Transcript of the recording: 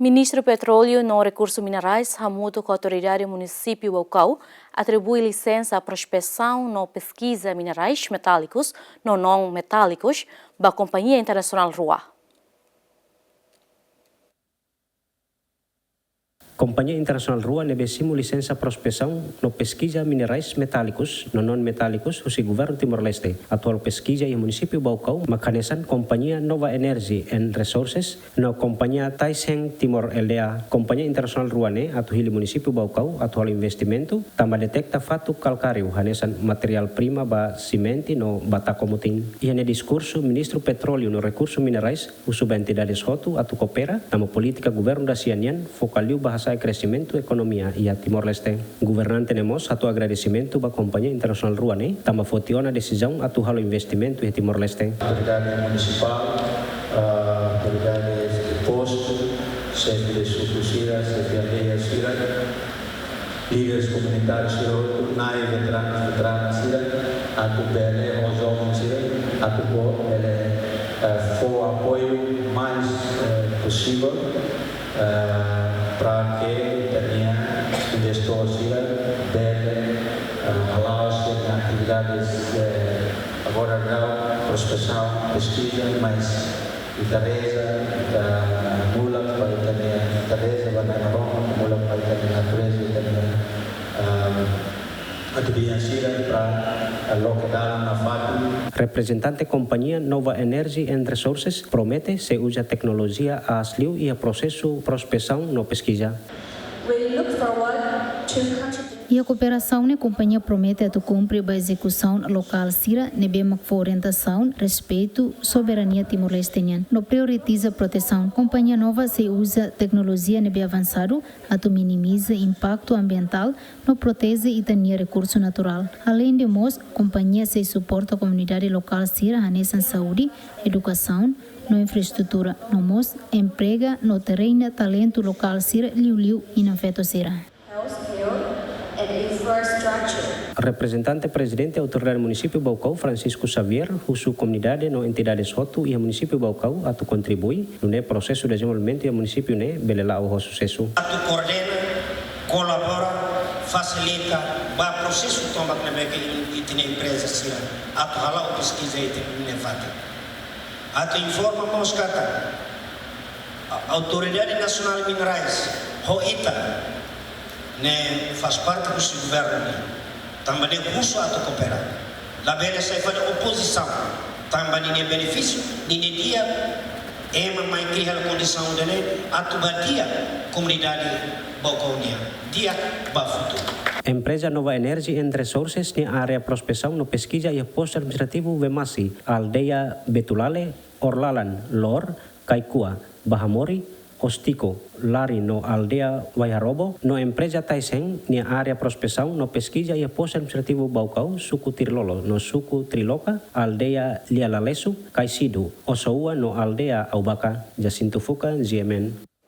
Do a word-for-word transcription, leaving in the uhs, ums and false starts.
Ministru Petróleu no Rekursu Minerais hamutuk ho Autoridade Munisípiu Baucau atribui lisensa prospesaun no peskiza minerais metálikus no non-metálikus ba kompañia internasionál rua. Kompañia internasionál rua ne'ebé simu lisensa prospesaun no peskiza minerais metálikus no non-metálikus husi Governu Timor-Leste atu halo peskiza iha Munisípiu Baucau mak hanesan kompañia Nova Energy and Resources no kompañia Taiseng Timor L D A. Kompañia internasionál rua ne'e atu hili Munisípiu Baucau atu halo investimentu tanba deteta fatuk kalkáriu hanesan materiál prima ba simente no batako mutin. Iha nia diskursu, Ministru Petróleu no Rekursu Minerais husu ba entidades hotu atu koopera, tanba polítika governu dasia nian foka liu ba hasa'e kresimentu ekonomia iha Timor-Leste. Governante ne'e mós hato'o agradesimentu ba kompañia internasionál rua ne'e tanba foti ona desizaun atu halo investimentu iha Timor-Leste. Autoridade munisipál, ah, autoridade de postu, xefe de suku sira, xefe aldeia sira, líderes komunitáriu sira hotu, nai veteranu, veterana sira, atu bele ho joven sira, atu bele, eh, fó apoiu mais, eh, posivel, eh, para ke ita-nia investidór sira bele, eh, hala'o sira-nia atividades, eh, agora grau, prospesaun, peskiza, mais ita reza, ita mulak ba ita-nia, ita reza ba Nai Maromak, mulak ba ita-nia natureza, ita-nia, ah, adivinha sira para, ah, loke dalan nafatin. Reprezentante kompañia Nova Energy and Resources promete sei uza teknolojia aas liu iha prosesu prospesaun no peskiza. We look forward to contribute. Iha kooperasaun ne'e kompañia promete atu kumpre ba ezekusaun lokál sira ne'ebé mak fó orientasaun, respeitu soberania Timor-Leste nian no prioritiza protesaun. Kompañia Nova sei uza teknolojia ne'ebé avansadu atu minimiza impaktu ambientál no proteje ita-nia rekursu naturál. Aleinde mós, kompañia sei suporta komunidade lokál sira hanesan saúde, edukasaun no infraestrutura, no mós emprega no treina talentu lokál sira liuliu inan-feto sira. Health care and infrastructure. Reprezentante Prezidente Autoridade Munisípiu Baucau, Francisco Xavier, husu komunidade no entidades hotu iha Munisípiu Baucau atu kontribui, nune'e prosesu dezenvolvimentu iha munisípiu ne'e bele la'o ho susesu. Atu koordena, kolabora, fasilita ba prosesu tomak ne'ebé ke ita-nia empreza sira atu hala'o peskiza iha fatin. Atu informa mós katak, a-, Autoridade Nasionál Minerais ho ita ne'e faz parte husi governu nian. Tanba ne'e husu atu koopera. Labele sai fali opozisaun. Tanba ninia benefísiu, ninia di'ak, ema mai kria kondisaun ida-ne'e atu ba di'ak komunidade Baucau nian, di'ak ba futuru. Empreza Nova Energy and Resources nia área prospesaun no peskiza iha postu administrativu Vemasi, aldeia Betulale, Orlalan, Lor, Kaikua, Bahamori, Ostiko, Lari no aldeia Waiharobo, no empreza Taiseng nia área prospesaun no peskiza iha postu administrativu Baucau, suku Trilolo no suku Triloka, aldeia Lialalesu, Kaisidu, Osoua no aldeia Aubaka. Jacinto Fuca, G M N.